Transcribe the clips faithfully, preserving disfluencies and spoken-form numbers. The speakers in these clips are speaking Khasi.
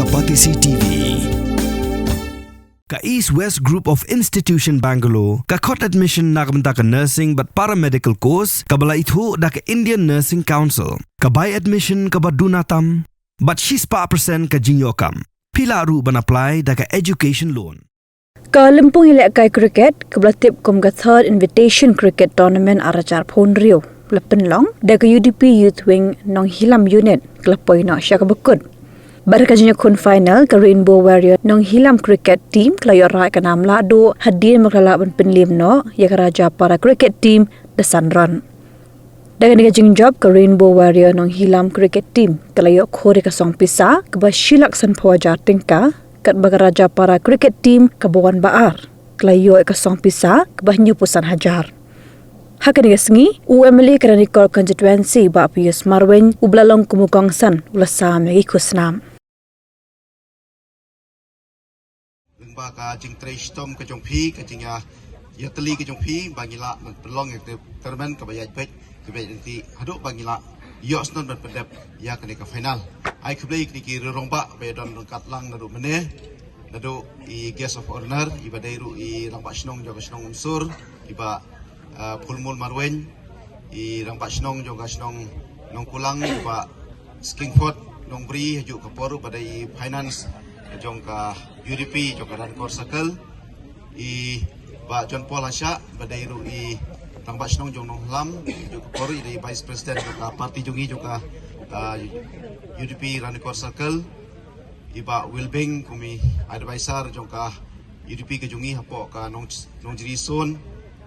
Ka Batesi T V. Ka East West Group of Institution Bangalore ka khot admission na ka bynta ka nursing bad paramedical course kaba la ithuh da ka Indian Nursing Council. Ka bai admission kaba duna tam bad shispah percent ka jingïoh kam. Phi lah ruh ban apply da ka education loan. Ka lympung ïalehkai cricket kaba la tip kum ka Third Invitation Cricket Tournament ar hajar arphew hynriew la pynlong da ka U D P Youth Wing Nonghilam Unit ka la poi noh sha kaba kut. Bad ha ka jingïakhun final, ka Rainbow Warrior Nonghilam Cricket Team ka la ïoh raid ka nam lahduh hadien ba ka la lah ban pynliem noh ïa ka Rajapara Cricket Team da san run. Da kane ka jingjop, ka Rainbow Warrior Nonghilam Cricket Team ka la ïoh khur ïa ka song pisa kaba shi lak sanphew hajar tyngka, katba ka Rajapara Cricket Team kaba wan ba ar ka la ïoh ïa ka song pisa kaba hynñiewphew san hajar. Ha kane ka sngi, u M L A ka Ranikor Constituency, Bah Pius Marwein, uba la long kum u kongsan, u la sam ïa ki khusnam. Lyngba ka jingtrei shitom ka jong phi, ka jingïa, ïatylli ka jong phi, ba ngi lah ban pynlong ïa ka tournament kaba ïaid beit, kaba ïaid lynti, haduh ba ngi lah ïoh shnong ban pyndep ïa kane ka final. Ai khublei ïa kine ki rangbah ba ïadon ryngkat lang naduh mynne, naduh i guest of honour, iba dei ruh i rangbah shnong jong ka shnong Umsur, i Bah, ah, Phulmul Marwein, i rangbah shnong jong ka shnong Nongkulang, i Bah Skingford Nongbri, ha kajuh ka por ruh ba dei i finance jong ka U D P jong ka Ranikor Circle, i Bah John Paul Hashah, ba dei ruh i rangbah shnong jong Nonghilam, ha kajuh ka por ruh i dei vice president jong ka party jong i jong ka, ah, U D P Ranikor Circle, i Bah Wilbing kum i advisor jong ka U D P ka jong i hapoh ka Nong, Nongjri Zone,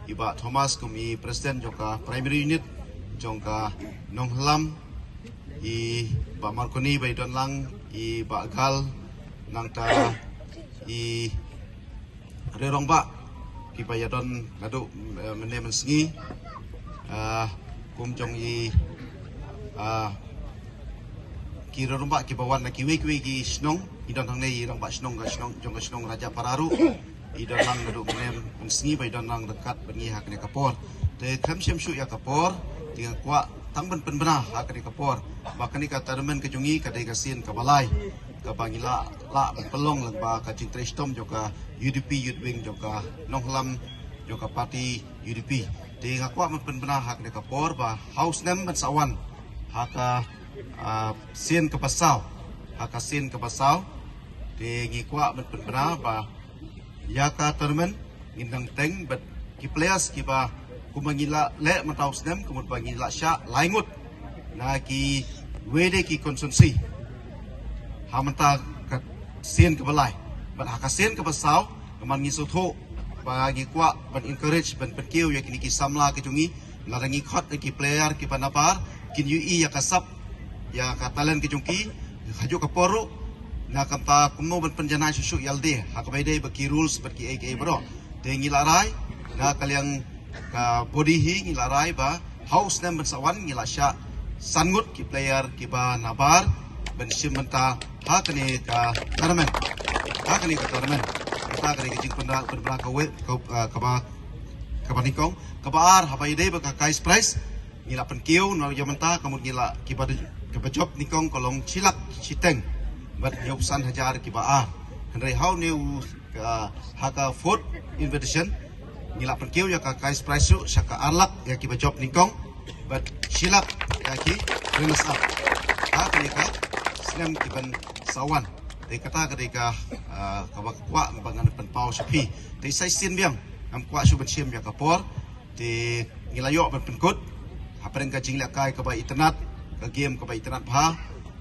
i Bah Thomas kum i president jong ka primary unit jong ka Nonghilam, i Bah Marconi ba i don lang, i Bah Gal, nangta i rangbah kiba ïadon naduh, eh, mynne mynsngi, ah, kum jong i, ah, ki rangbah kiba wan na kiwei kiwei ki shnong, i don hangne i rangbah shnong ka shnong jong ka shnong Rajapara ruh, i don lang naduh mynne mynsngi ba i don lang ryngkat bad ngi ha kane ka por. Te khlem shim shuh ïa ka por, te nga kwah tang ban pynbna ha kane ka por ba kane ka tournament ka jong i ka dei ka sien kaba lai kaba ngi lah, lah ban pynlong lyngba ka jingtrei shitom jong ka U D P Youth Wing jong ka Nonghilam jong ka party U D P. Te nga kwah ban pynbna ha kane ka por ba ha u snem ban sa wan, ha ka, ah, sien kaba saw, ha ka sien kaba saw, te ngi kwah ban pynbna ba ïa ka tournament ngin nang teng bad ki players kiba kumba ngi la leh mynta u snem, kumba ngi la shah lai ngut na kiwei de ki constituency ha mynta ka sien kaba lai. Bad ha ka sien kaba saw, kumba ngi sngewthuh ba ngi kwah ban encourage, ban pynkiew ïa kine ki samla ki jong ngi, lada ngi khot ïa ki player kiba nabar, kin ïohi ïa ka sap, ïa ka talent ka jong ki, ha kajuh ka por ruh, na ka bynta kumno ban pynjanai shuh shuh ïa lade ha kaba ïadei bad ki rules bad kiei kiei baroh. Te ngi la rai, na ka liang ka body hi ngi la rai ba ha u snem ban sa wan ngi la shah san ngut ki player kiba nabar ban shim bynta ha kane ka tournament. Ha kane ka tournament. Kata kane ka jingpynbna, pynbna ka wei, ka, ah, kaba, kaba nyngkong. Kaba ar, haba ïadei bad ka cash prize, ngi la pynkiew, na ïa mynta ka mut ngi la kiba de, kiba jop nyngkong ka long shi lak shiteng bad hynñiewphew san hajar kiba ar. Hynrei ha une u, ka, ha ka fourth invitation ngi la pynkiew ïa ka cash prize ruh sha ka ar lak ïa kiba jop nyngkong bad shi lak ïa ki runners up. Ha kane ka snem kiban sa wan. Te kata ka dei ka, ah, kaba kwah ba ngan pynpaw sha phi. Te sa shisien biang, ngam kwah shuh ban shim ïa ka por. Te ngi la ïoh ban pynkut hapdeng ka jinglehkai kaba itynnad, ka game kaba itynnad bha.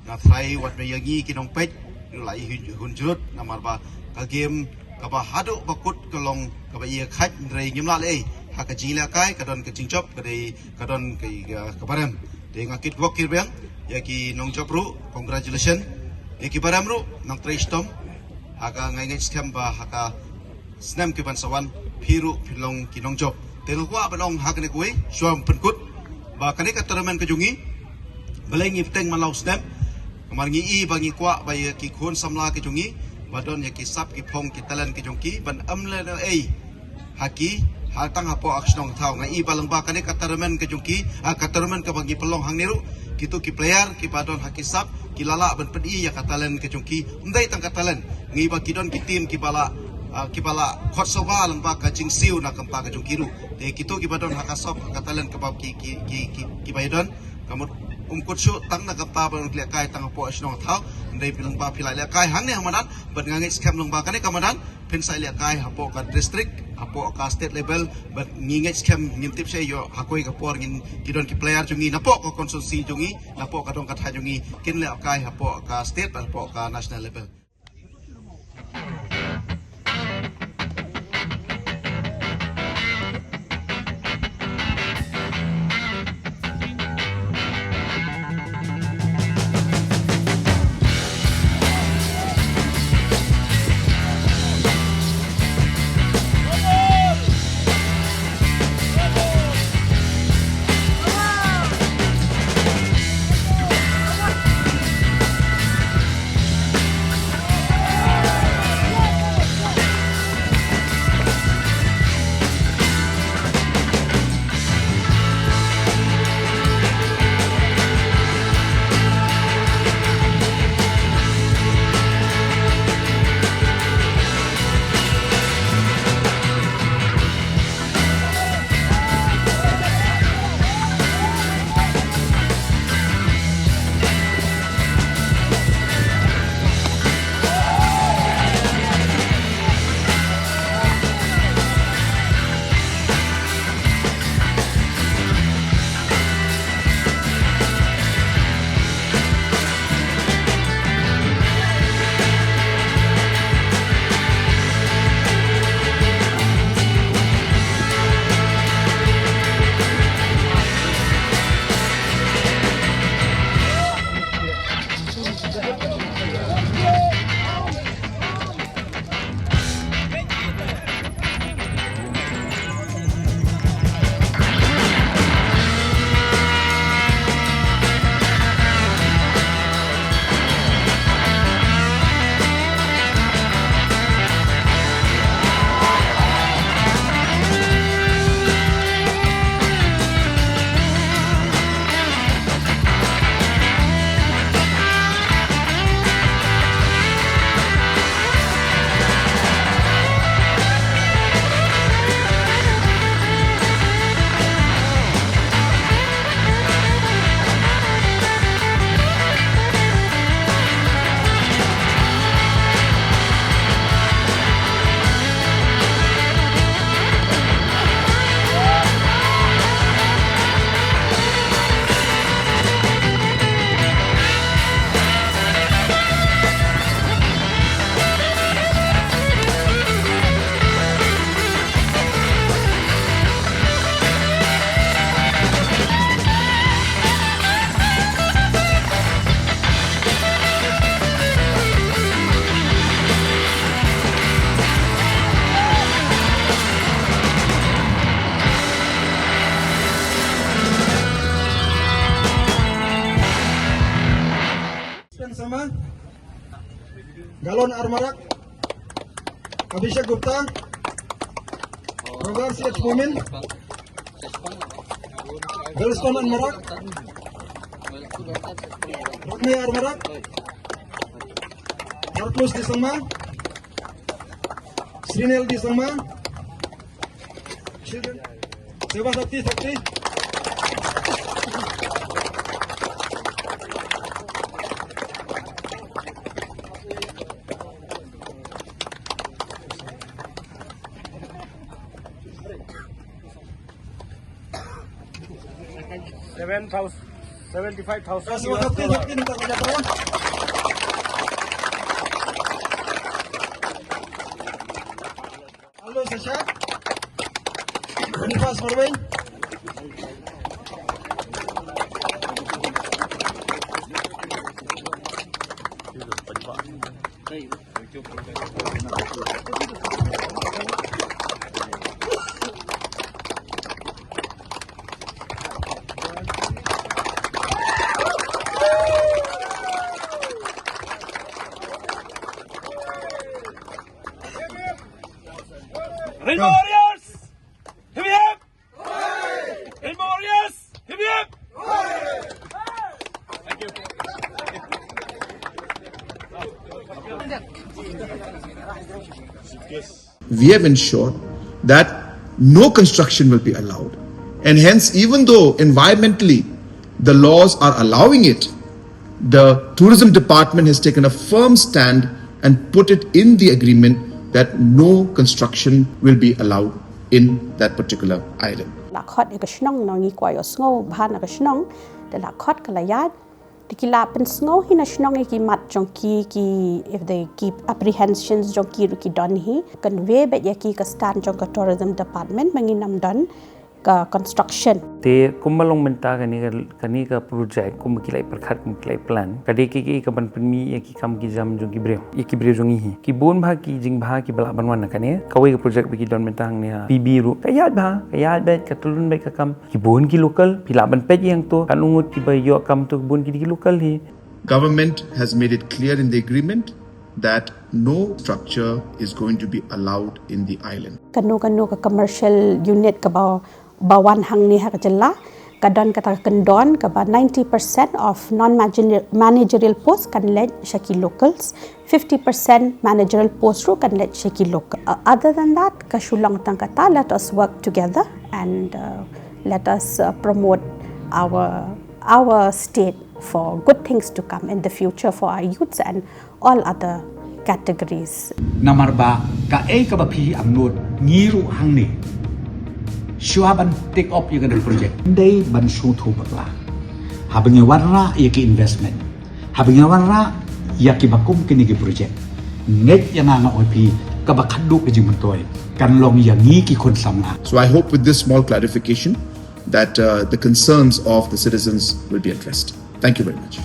Nga tharai wat ïa ngi ki nongpeit ruh la i hun, hun jrut, namar ba ka game kaba haduh ba kut ka long kaba ïa khat, hynrei ngim lah leh ei. Ha ka jinglehkai ka don ka jingjop, ka dei ka don ka, ka, kaba rem. Te nga kit wok kit biang ïa ki nongjop ruh, congratulation. Ïa kiba rem ruh nang trei shitom. Ha ka, nga ngeit skhem ba ha ka snem kiban sa wan phi ruh phin long ki nongjop. Te nga kwah ban ong ha kane kawei, shuwa pynkut, ba kane ka tournament ka jong ngi, balei ngi bteng man la u snem? Namar ngi i ba ngi kwah ba ïa ki khun samla ki jong ngi ba don ïa ki sap ki phong ki talent ki jong ki, ban ym leh ei ha ki, ha tang hapoh ka shnong thaw. Nga i ba lyngba kane ka tournament ka jong ki, ah, ka tournament kaba ngi pynlong hangne ruh, Kito ki player kiba don ha ki sap ki la lah ban pyni ïa ka talent ka jong ki. Ym dei tang ka talent, ngi ba ki don ki team kiba la, ah, kiba la khot sawba lyngba ka jingsiew na ka bynta ka jong ki ruh. Te kito kiba don ha ka sap ka talent kaba ki, ki, ki, ki, kiba ïa don. Ka mut ym kut shuh tang na ka bynta ban lehkai tang hapoh shnong thaw. Ym dei phi lyngba phi la lehkai hangne ha madan, bad nga ngeit skhem lyngba kane ka madan phin sa lehkai hapoh ka district, hapoh ka state level, bad ngi ngeit skhem ngim tip sha ïoh ha kawei ka por ngin ki don ki player jong ngi napoh ka constituency jong ngi, napoh ka dong ka thaiñ jong ngi, kin lehkai hapoh ka state bad hapoh ka national level. Spen Sama, Galon Armarak, Abhishek Gupta, Rogar C H Momin, Wellstone Armarak, Rodney Armarak, Marcus D Sangma, Srinel D Sangma, Seva Sakti, Sakti. Seven thousand, seventy-five thousand. Seva Sakti, Sakti, minta kerja terus. Aloy Sachar, Boniface Marwein. Rainbow Warriors! Hip hip! Rainbow Warriors! Hip hip! We have ensured that no construction will be allowed. And hence, even though environmentally the laws are allowing it, the tourism department has taken a firm stand and put it in the agreement that no construction will be allowed in that particular island. La khot ïa ka shnong, ngi kwah ïohsngew bha na ka shnong. Te la khot ka la ïaid. Te ki la pynsngew hi na shnong ïa ki mat jong ki, ki, if they keep apprehensions jong ki ruh ki don hi. Convey beit ïa ki ka stand jong ka tourism department ba ngin ym don ka construction. Te kumba long mynta kane ka, kane ka project, kumba ki la pyrkhat, kumba ki la plan, ka dei ka, ka, ka ban pynmih ïa ki kam ki jam jong ki briew, ïa ki briew jong ngi hi. Ki bun bha ki jingbha kiba lah ban wan na kane. Kawei ka project ba ki don mynta hangne ha P B ruh, ka ïaid bha, ka ïaid beit, ka tyllun beit ka kam. Ki bun ki local, phi lah ban peit ïa to, katno ngut kiba ïoh kam to, ki bun ki dei ki local hi. Government has made it clear in the agreement that no structure is going to be allowed in the island. Kano kano ka commercial unit kaba, ba wan hangne ha ka jylla, ka don kata ka kyndon kaba ninety percent of non-managerial post kan leit sha ki locals, fifty percent managerial post ruh kan leit sha ki local. Uh, other than that, ka shu long tang kata, let us work together and, uh, let us, uh, promote our, our state for good things to come in the future for our youths and all other categories. Namar ba kaei kaba phi angnud, ngi ruh hangne, shuwa ban take up ïa kane ka project, dei ban sngewthuh bakla. Haba ngi wanrah ïa ki investment, haba ngi wanrah ïa kiba kum kine ki project, ngeit ïa nga, nga ong ïa phi, kaba khadduh ka jingmyntoi kan long ïa ngi ki khun samla. So I hope with this small clarification that, uh, the concerns of the citizens will be addressed. Thank you very much.